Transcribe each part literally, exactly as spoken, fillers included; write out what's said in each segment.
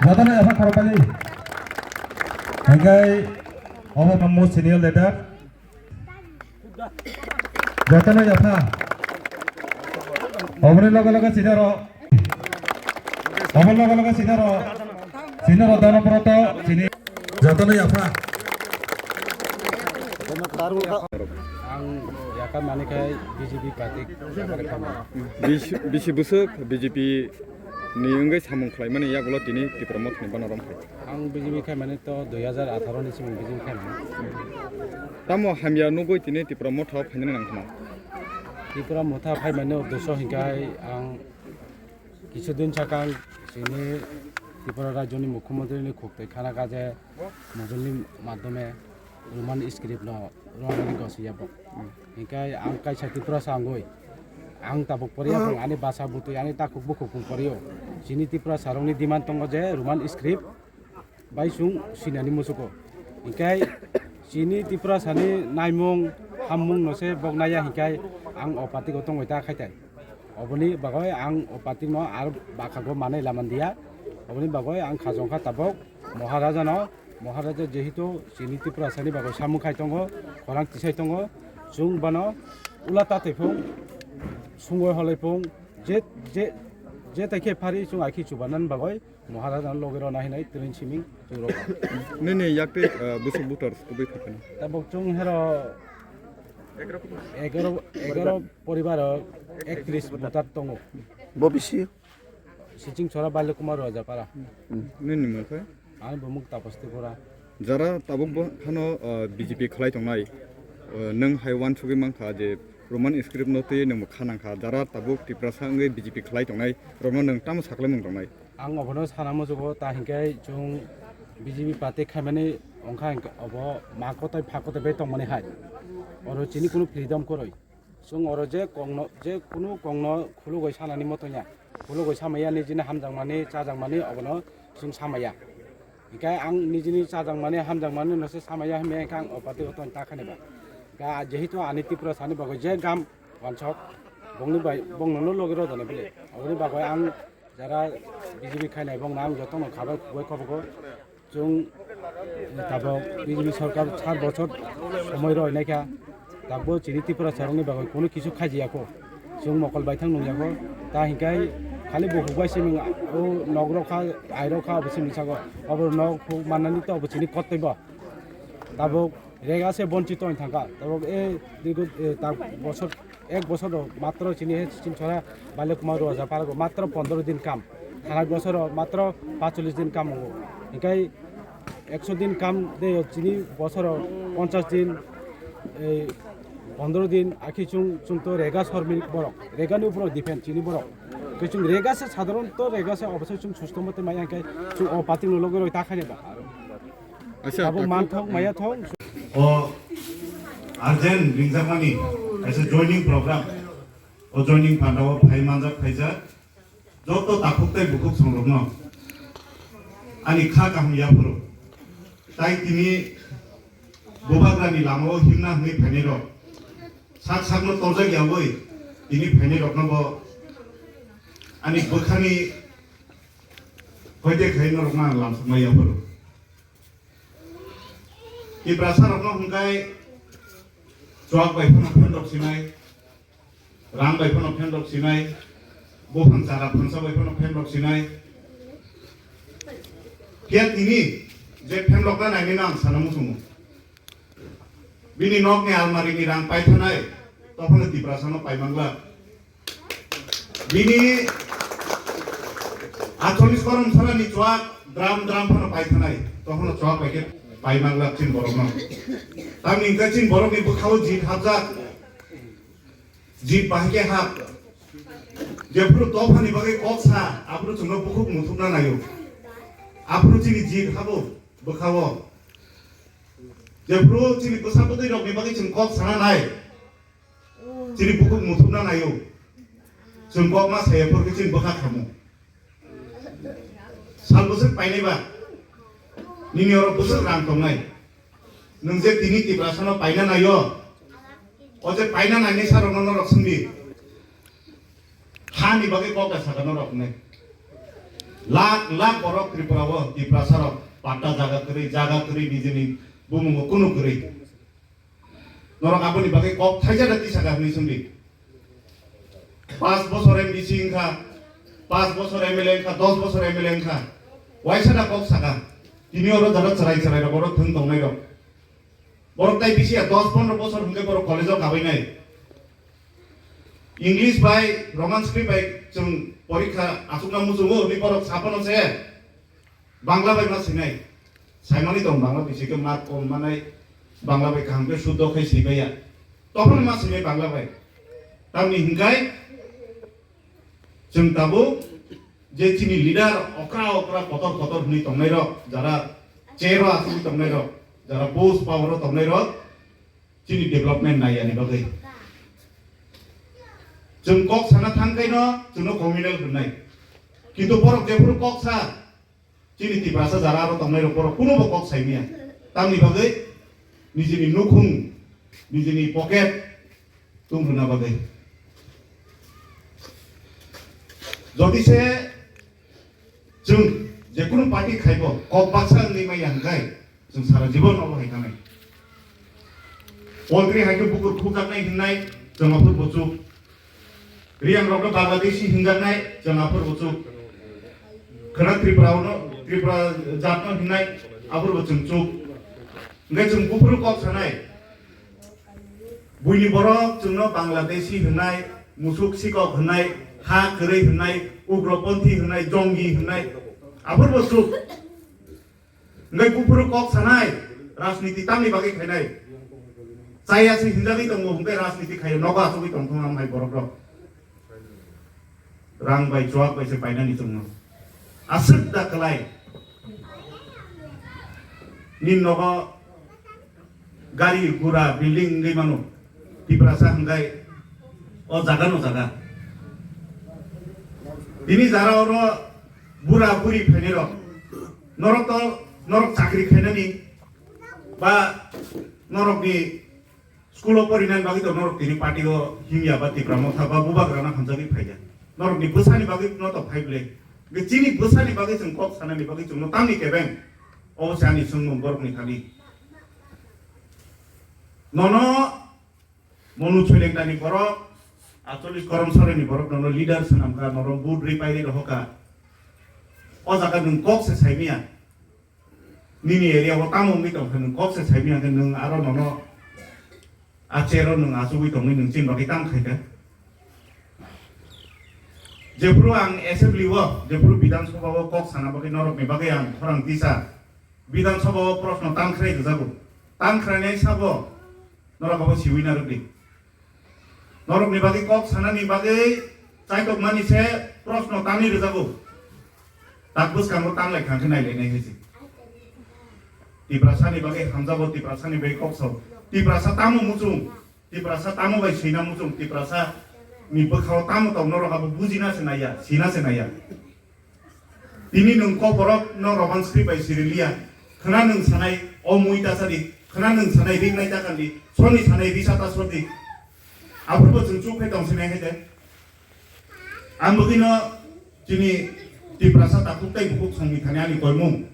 Jotono yapha khorokpani. Hingkai obo tamo senior leader. Jotono yapha. Oboni loge loge senior o. Oboni loge loge senior o. Senior o Dhanabroto sini. Jotono yapha. Ang yakar mani khai B J P party yakar kama. Bisi, bisi bwswk B J P ni wngwi samung khlaimani yagulo tini Tipra Mothani bana rom khai. Ang B J P khai mani to dui hazar atharo ni simung B J P khai mani. Tamo hamya nugwi tini Tipra Motha phainani nangkha. Tipra Motha phai mani uddesho hinkhai ang Kisu din sakang chini Tripura rajyoni mukhyamantri ni khuk twi khana kha je mujungni madhyome Roman script no rwnani gosi ya bo. Hinkhe ang kaisa Tripura sa wngwi ang tabuk poriya phung ani basa butwi ani takhuk bukhuk phung poriyo. Chini Tripura sarokni demand tongo je Roman script bai chwng sinani muchugo. Hinkhe chini Tripura sani naimung hammung no se bok naiya hinkhe ang o party o tongwi ta khaitai. Oboni bagwi ang o party no ar bakhago manwi lamandiya. Oboni bagwi ang khajongkha tabok Maharaja no, Maharaja jehetu chini Tripura sani bagwi samung khai tongo, khorang tisai tongo, chwng bono ula tatwi phung, sungwi holwi phung, je, je, je tai khe phari chwng ai khe chubanani bagwi Maharaja no logi rwna hinwi twrwng siming chwng rw kha. Nini yak tei, ah, bwswk voters kubui phaikha? Tabok chwng hero egaro, egaro poribar o ektris voter tongo. Bo bisi? Siching Chora Balya Kumar Rajapara. Hmm. Nini mung khe? Ani bumung Tapas Tripura. Jara tabuk bo hano, ah, B J P khlai tongnai, ah, nwng hai uansugwi mankha je Roman script no twi nwng bo kha nangkha. Jara tabuk Tiprasa wngwi B J P khlai tongnai rokno nwng tamo saklaimung tongnai? Ang obono sana muchugo, ta hinkhe chwng B J P party khaimani wngkha hinkhe obo ma kotai pha kotai bai tongmani hai. Oro chini kunu freedom kwrwi. Chwng oro je kokno, je kunu kokno khulugwi sanani moto ya. Khulugwi samaya nijini hamjakmani, chajakmani obono chwng samaya. Hinkhe ang nijini chajakmani, hamjakmani no se samaya himya hinkhe ang o party o tong ta khani ba. Ga jehetu ani Tripura sani bagwi je gam wansok bongni bai, bongno no logi rw jani bile. Oboni bagwi ang jara B J P khainai bongno ang jotono khabai khugui khobogo. Chwng tabok B J P sorkar sat bochor somoi rw naikha. Tabok chini Tripura sarokni bagwi kunu kisu khaijiyakho. Chwng mokol baithang nungyakho. Ta hinkhai khali bukhuk bai siming o nok rokha, ai rokha obo siming sago. Obo nok huk mannani to obo chini kottoi bo. Tabok rega se bonchito wng thangkha. Tabok e dirgo, e, ta bosor, ek bosor rok matro chini he Siching Chora Balya Kumar Rajapara go matro pondro din kam. Thanai bosor rok matro pachulis din kam wngo. Hinkhe ekso din kam de chini bosor rok ponchas din, e, pondro din akhe chwng, chwng to rega sormik borok. Rega ni upor depend chini borok. Ke chwng rega se sadharon to rega se obosor chwng susto mote maya hinkhe chwng o party no logi roi ta khaini ba. Acha, abo ta manthok maya thok. O urgent ringjakmani kaisa joining program. O joining panda o phai manjak phaijak. Joto takhuk tei bukhuk songrokno ani kha kaham yaphuru. Tai tini bubagrani lama o himna hwnwi phainai rok. Sak sakno torjak yawi tini phainai rokno bo ani bwkhani hoite khai norokno ang lamsokma yaphuru. Tiprasa rokno hwnkhai chwak bai phano phendok sinai, rang bai phano phendok sinai, buphang chara phangsa bai phano phendok sinai. Phiya tini je phendokna nainino ang sana muchungo. Bini nokni almari ni rang paithanai, tophano Tiprasano paimangla. Bini atcholish korom sarani chwak dram dram phano paithanai, tophano chwak bai khe paimangla chin borokno. Tamni hwnkhe chin borokni bwkhao jit hapjak, jit bahai khe hap. Jephuru tophani bagwi kok sa, aphuru chwngno bukhuk muthupna naio. Aphuru chini jit habo bwkhao. Jephuru chini bwsa bwtwi rokni bagwi chwng kok sana nai. Chini bukhuk muthupna naio. Chwng kok ma saya phurkhe chini bwkha khamu. Sal bwswk painai ba. Nini oro bwswk rang tongnai. Nwng je tini Tiprasano paina naio. O je paina nainai sarokno norok swngdi. Hani bagwi kok da saka norok ne. Lakh lakh borok Tripura o, Tiprasa rok patta jaga kwrwi, jaga kwrwi, nijini bumungo kunu kwrwi. Norok aboni bagwi kok thaijak da tisaka hwnwi swngdi. Panch bosor M D C wngkha, panch bosor M L A wngkha, dos bosor M L A wngkha. Waisa da kok saka. Tini oro jara chwrai chwrai rok, oro thwng tongnai rok. Borok tai bisi ya dos pondro bosor hwnkhe borok college o kabainai. English bai Roman script bai chwng porikha achukna muchungo, hwnwi borok saphano se Bangla bai ma sinai. Saimani tong Bangla bisi khe mark kom manai, Bangla bai kaham khe suddo khai sibaiya. Tophano ma sinai Bangla bai. Tamni hinkai chwng tabuk je chini leader okra okra kotor kotor hwnwi tongnai rok, jara chair o achugwi tongnai rok, jara post power o tongnai rok, chini development nai yani bagwi. Chwng kok sana thang kaino chwngno communal hwnai. Kintu borok jephuru kok sa, chini Tiprasa jara aro tongnai rok borok kuno bo kok saimaya. Tamni bagwi nijini nukhung, nijini pocket tung rwna bagwi. Jodi se chwng jekunu party khaibo kok baksa wngwi maya hwnkhe chwng sara jibon obo hai thangnai. Poultry hai khe bukur khukjaknai hwnnai chwng aphuru bo chuk. Riyang rok no Bangladeshi hinjaknai chwng aphuru bo chuk. Khwna Tripura no, Tripura jat no hinnai aphuru bo chwng chuk. Hwnkhe chwng buphuru kok sanai. Buini borok chwngno Bangladeshi hwnnai, musuk sikok hwnnai, ha kwrwi hwnnai, ugroponthi hwnnai, jongi hwnnai, aphuru bo chuk. Hwnkhe buphuru kok sanai, rajniti tamni bagwi khainai. Chaya se hinjagwi tongo, hwnkhe rajniti khaio, nogo achugwi tongthung amhai borok rok. Rang bai chuak bai se painani chwngno. Aswk da kwlai. Nini nogo gari gura building wngwi mano. Tiprasa hwnkhe o jaga no jaga. Tini jara oro bura buri phainai rok. Norok to norok chakri khainani ba norok ni School o porinani bagwi to norok tini party o himya ba Tipra Motha ba bubagrano hamjagwi phaiya. Norokni bwsani bagwi no to phai bwle. Ge chini bwsani bagwi chwng kok sanani bagwi chwngno tamni kebeng. Obo se ani swngmung borokni thani. Nono Monu Soilengtani borok, acholis Korom Soreni borok nono leader swnamkha, nono vote rwi pairwi rohorkha. O jaga nwng kok se saimanya. Nini area o tamo wngwi tongkha, nwng kok se saimanya hwnkhe nwng aro nono a chair o nwng achugwi tongwi nwng chini bagwi tamo khaikha. Jephuru ang assembly o, jephuru Bidhan Sabha o kok sana bagwi norokni bagwi ang khorang tisa Bidhan Sabha o proshno tangkhrai rwjago. Tangkhrainai sabo norok abo siwi narwkdi. Norokni bagwi kok sanani bagwi chaitokmani se proshno tangwi rwjago. Tak bwskango tanglai kha khe nailainai hai se. Tiprasani bagwi hamjago, Tiprasani bagwi kok sao. Tiprasa tamo muchung, Tiprasa tamo bai swina muchung, Tiprasani bwkhao tamo tong norok abo bujina se naiya, sina se naiya. Tini nwng kok borok no Roman script bai siri liya. Khwna nwng sanai o mui ta sadi, khwna nwng sanai ri nai ta kandi, soni sanai risa ta sodi. Aphuru bo chwng chuk phai tong sinai hai de. Ang bwgwi no chini Tiprasa takhuk tei bukhuk songni thani ani koimung.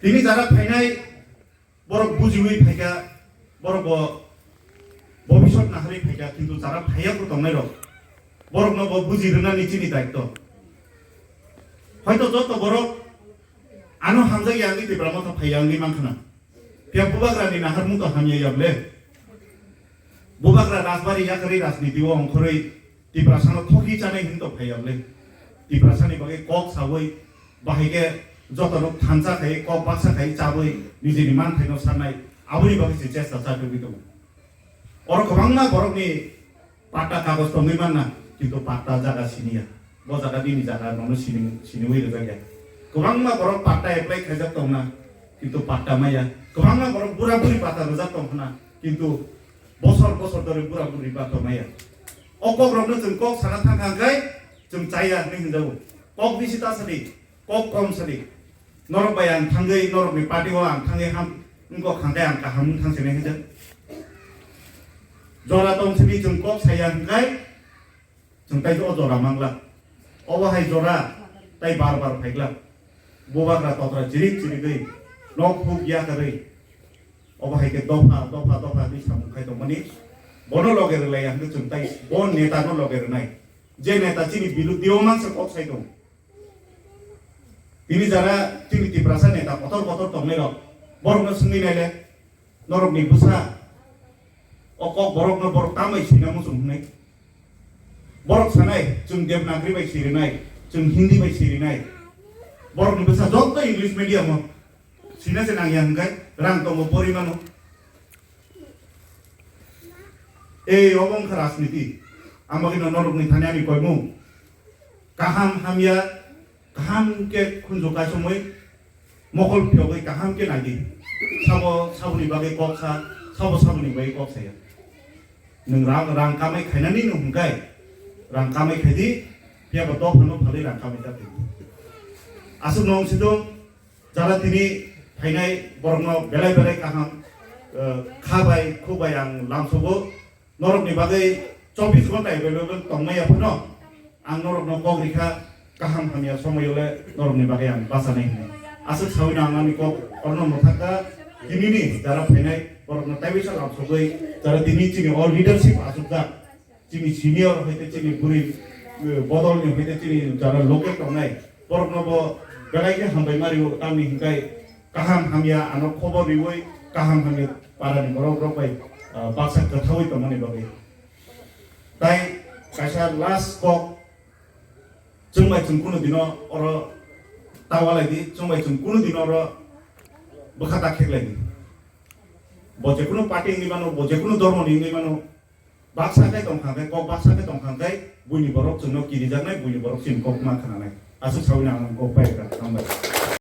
Tini jara phainai Borok bujiwi phaikha, borok bo bobisot naharwi phaikha, kintu jara phaiya bo tongnai rok, borok no bo buji rwnani chini daitto. Hoito joto borok ano hamjakya wngwi Tipra Motha phaiya wngwi mankha na. Phiya bubagra ni naharmung to hamya ya ble. Bubagra rajbari yakarwi rajniti o ongkhorwi Tiprasano thoki chanai hwnwi tongphai ya ble. Tiprasani bagwi kok sawi, bahai khe jotono thansa khai, kok baksa khai chawi, nijini manthaino sanai, aboni bagwi se chesta cha tongwi tongo. Oro kwbangma borokni patta kagoj tongwi manna, kintu patta jaga siniya. Bo jaga bini jaga nono sini, siniwi rwjakya. Kwbangma borok patta apply khaijak tongna, kintu patta maya. Kwbangma borok bura buri patta rwjak tongkhna, kintu bosor bosor dhori bura buri patta maya. O kokrokno chwng kok sana thangkha hwnkhe chwng chaya hwnwi hwnjago. Kok bisi ta sadi, kok kom sadi. Norok bai ang thangwi, norokni party o ang thangwi ham, wngkok hwnkhe ang kaham wng thang sini hwnjak. Jora tong sini chwng kok saya hwnkhe chwng tai o jora mangla. Obo hai jora Tai bar bar phaiglak. Bubagra totra chirik chirigwi, nok huk ya kwrwi. Obo hai khe dopha, dopha, dopha hwnwi samung khai tongmani. Bono loge rwlai ya hwnkhe chwng tai bo neta no loge rwnai. Je neta chini biruddhi o mansa kok sai tong. Tini jara chini Tiprasa neta kotor kotor tongnai rok. Borok no swngwi naile. Norokni bwsa o kok borokno borok tambai sina muchung hwnwi. Borok sanai, chwng Devanagari bai sirinai, chwng Hindi bai sirinai. Borokni bwsa jotto English medium o sina se nangya hwnkhe rang tongo porimano. Ei obo wngkha rajniti. Ang bagwino norokni thani ani koimung. Kaham hamya kaham khe khunju kaisomwi mokol phiyogwi kaham khe naidi. Sabo saboni bagwi kok sa, sabo saboni bagwi kok saya. Nwng rang, rang kamai khainani nwng hwnkhai rang kamai khaidi, phiyaba dophano phalwi rang kamai ta khaidi. Aswk nwng sidung jara tini phainai borokno belai belai kaham, eh, kha bai khuk bai ang lamsogo. Norokni bagwi chobbish ghonta available tongmaya phano ang norokno kok rikha, kaham hamya somoyole norokni bagwi ang bachanai hwnwi. Aswk sawino ang ani kok orno mwthakha, tinini jara phainai borokno taiwisa lamsogwi, jara tini chini all leadership achukjak, chini senior hoite chini bwrwi, eh, bodolni hoite chini jara local tongnai, borokno bo belai khe hambai ma rio, tamni hwnkhai kaham hamya ano khobor riwi, kaham hamya parani borok rok bai, ah, baksa kwthaui tongmani bagwi. Tai kaisa last kok, chwng bai chwng kunu dino oro ta walai di, chwng bai chwng kunu dino oro bwkha ta khek lai di. Bo je kunu party wngwi mano, bo je kunu dhormo ni wngwi mano, baksa khe tong kha khe, kok baksa khe tong kha khe, buini borok chwngno kirijaknai, buini borok chini kok ma khnanai. Aswk sawi nang kok pai kha.